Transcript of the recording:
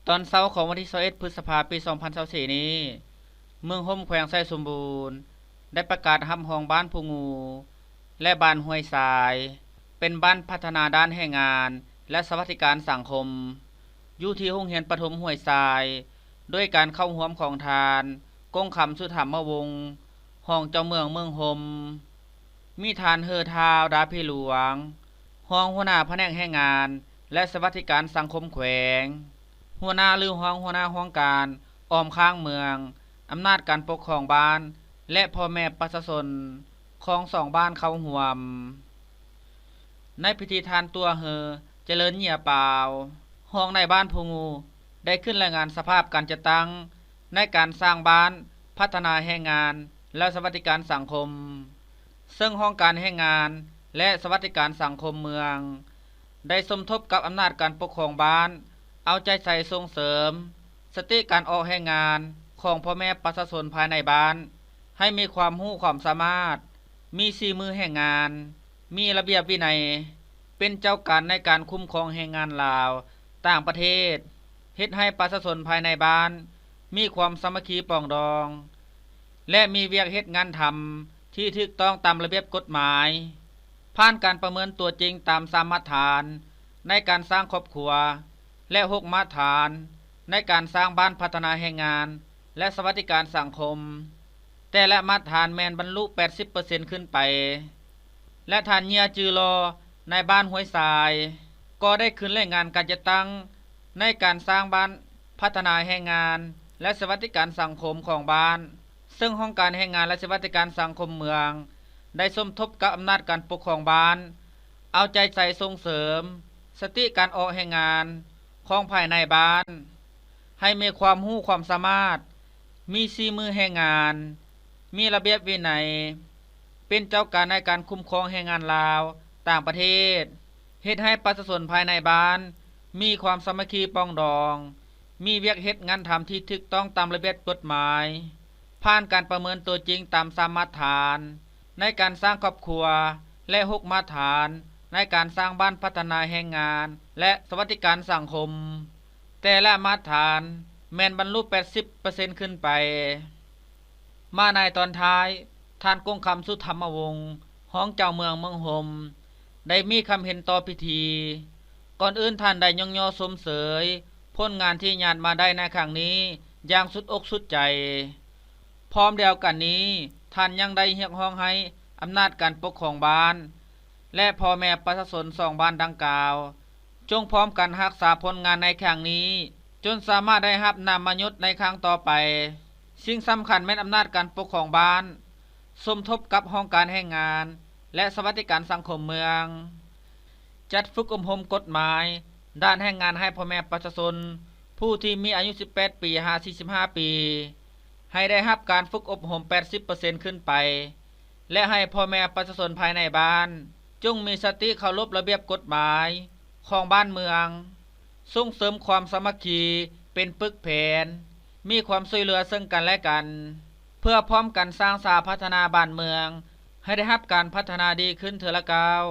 ຕອນເຊົ້າຂອງວັນທີຊາວເອັດ ພຶດສະພາ ປີສອງພັນຊາວສີ່ນີ້, ເມືອງໂຮມ ແຂວງໄຊສົມບູນ ໄດ້ປະກາດຮັບຮອງບ້ານພູງູ ແລະ ບ້ານຫ້ວຍຊາຍ ເປັນບ້ານພັດທະນາດ້ານແຮງງານ ແລະ ສະຫວັດດີການສັງຄົມ ຢູ່ທີ່ໂຮງຮຽນປະຖົມຫ້ວຍຊາຍ ໂດຍການເຂົ້າຮ່ວມຂອງທ່ານ ກົງຄຳ ສຸທຳມະວົງ ຮອງເຈົ້າເມືອງເມືອງໂຮມ, ມີທ່ານ ເຮີທ້າວ ດາພີຫຼວງ ຮອງຫົວໜ້າພະແນກແຮງງານ ແລະ ສະຫວັດດີການສັງຄົມແຂວງ, ຫົວໜ້າ ຫຼື ຮອງຫົວໜ້າຫ້ອງການອ້ອມຂ້າງເມືອງ, ອຳນາດການປົກຄອງບ້ານ ແລະ ພໍ່ແມ່ປະຊາຊົນຂອງສອງບ້ານເຂົ້າຮ່ວມ. ໃນພິທີ ທ່ານ ຕົວເຮີ ຈະເລີນເຫຍປາວ ຮອງນາຍບ້ານພູງູ ໄດ້ຂຶ້ນລາຍງານສະພາບການຈັດຕັ້ງໃນການສ້າງບ້ານພັດທະນາແຮງງານ ແລະ ສະຫວັດດີການສັງຄົມ, ເຊິ່ງຫ້ອງການແຮງງານ ແລະ ສະຫວັດດີການສັງຄົມເມືອງ ໄດ້ສົມທົບກັບອຳນາດການປົກຄອງບ້ານ ເອົາໃຈໃສ່ສົ່ງເສີມສະຕິການອອກແຮງງານຂອງພໍ່ແມ່ປະຊາຊົນພາຍໃນບ້ານ ໃຫ້ມີຄວາມຮູ້ຄວາມສາມາດ, ມີສີມືແຮງງານ, ມີລະບຽບວິໄນ, ເປັນເຈົ້າການໃນການຄຸ້ມຄອງແຮງງານລາວຕ່າງປະເທດ, ເຮັດໃຫ້ປະຊາຊົນພາຍໃນບ້ານມີຄວາມສາມັກຄີປອງດອງ ແລະ ມີວຽກເຮັດງານທຳທີ່ຖືກຕ້ອງຕາມລະບຽບກົດໝາຍ, ຜ່ານການປະເມີນຕົວຈິງຕາມສາມມາດຖານໃນການສ້າງຄອບຄົວ ແລະ ຫົກມາດຖານໃນການສ້າງບ້ານພັດທະນາແຮງງານ ແລະ ສະຫວັດດີການສັງຄົມ, ແຕ່ລະມາດຖານແມ່ນບັນລຸແປດສິບເປີເຊັນຂຶ້ນໄປ. ແລະ ທ່ານ ເຫຍຈື່ຫຼໍ່ ນາຍບ້ານຫ້ວຍຊາຍ ກໍໄດ້ຂຶ້ນລາຍງານການຈັດຕັ້ງໃນການສ້າງບ້ານພັດທະນາແຮງງານ ແລະ ສະຫວັດດີການສັງຄົມຂອງບ້ານ, ເຊິ່ງຫ້ອງການແຮງງານ ແລະ ສະຫວັດດີການສັງຄົມເມືອງ ໄດ້ສົມທົບກັບອຳນາດການປົກຄອງບ້ານ ເອົາໃຈໃສ່ສົ່ງເສີມສະຕິການອອກແຮງງານຂອງພາຍໃນບ້ານ ໃຫ້ມີຄວາມຮູ້ຄວາມສາມາດ, ມີສີມືແຮງງານ, ມີລະບຽບວິໄນ, ເປັນເຈົ້າການໃນການຄຸ້ມຄອງແຮງງານລາວຕ່າງປະເທດ, ເຮັດໃຫ້ປະຊາຊົນພາຍໃນບ້ານມີຄວາມສາມັກຄີປອງດອງ, ມີວຽກເຮັດງານທຳທີ່ຖືກຕ້ອງຕາມລະບຽບກົດໝາຍ, ຜ່ານການປະເມີນຕົວຈິງຕາມສາມມາດຖານໃນການສ້າງຄອບຄົວ ແລະ ຫົກມາດຖານໃນການສ້າງບ້ານພັດທະນາແຮງງານ ແລະ ສະຫວັດດີການສັງຄົມ. ແຕ່ລະມາດຖານແມ່ນບັນລຸແປດສິບເປີເຊັນຂຶ້ນໄປ. ມາໃນຕອນທ້າຍ, ທ່ານ ກົງຄຳ ສຸທຳມະວົງ ຮອງເຈົ້າເມືອງເມືອງໂຮມ ໄດ້ມີຄຳເຫັນຕໍ່ພິທີ. ກ່ອນອື່ນທ່ານໄດ້ຍ້ອງຍໍຊົມເຊີຍຜົນງານທີ່ຍາດມາໄດ້ໃນຄັ້ງນີ້ຢ່າງສຸດອົກສຸດໃຈ. ພ້ອມດຽວກັນນີ້, ທ່ານຍັງໄດ້ຮຽກຮ້ອງໃຫ້ອຳນາດການປົກຄອງບ້ານ ແລະ ພໍ່ແມ່ປະຊາຊົນສອງບ້ານດັ່ງກ່າວ ຈົ່ງພ້ອມກັນຮັກສາຜົນງານໃນຄັ້ງນີ້ ຈົນສາມາດໄດ້ຮັບນາມມະຍົດໃນຄັ້ງຕໍ່ໄປ. ສິ່ງສຳຄັນແມ່ນອຳນາດການປົກຄອງບ້ານ ສົມທົບກັບຫ້ອງການແຮງງານ ແລະ ສະຫວັດດີການສັງຄົມເມືອງ ຈັດຝຶກອົບຮົມກົດໝາຍດ້ານແຮງງານໃຫ້ພໍ່ແມ່ປະຊາຊົນຜູ້ທີ່ມີອາຍຸສິບແປດປີຫາສີ່ສິບຫ້າປີ ໃຫ້ໄດ້ຮັບການຝຶກອົບຮົມແປດສິບເປີເຊັນຂຶ້ນໄປ ແລະ ໃຫ້ພໍ່ແມ່ປະຊາຊົນພາຍໃນບ້ານ ຈົ່ງມີສະຕິເຄົາລົບລະບຽບກົດໝາຍຂອງບ້ານເມືອງ, ສົ່ງເສີມຄວາມສາມັກຄີເປັນປຶກແຜ່ນ, ມີຄວາມຊ່ວຍເຫຼືອເຊິ່ງກັນແລະກັນ ເພື່ອພ້ອມກັນສ້າງສາພັດທະນາບ້ານເມືອງໃຫ້ໄດ້ຮັບການພັດທະນາດີຂຶ້ນເທື່ອລະກ້າວ.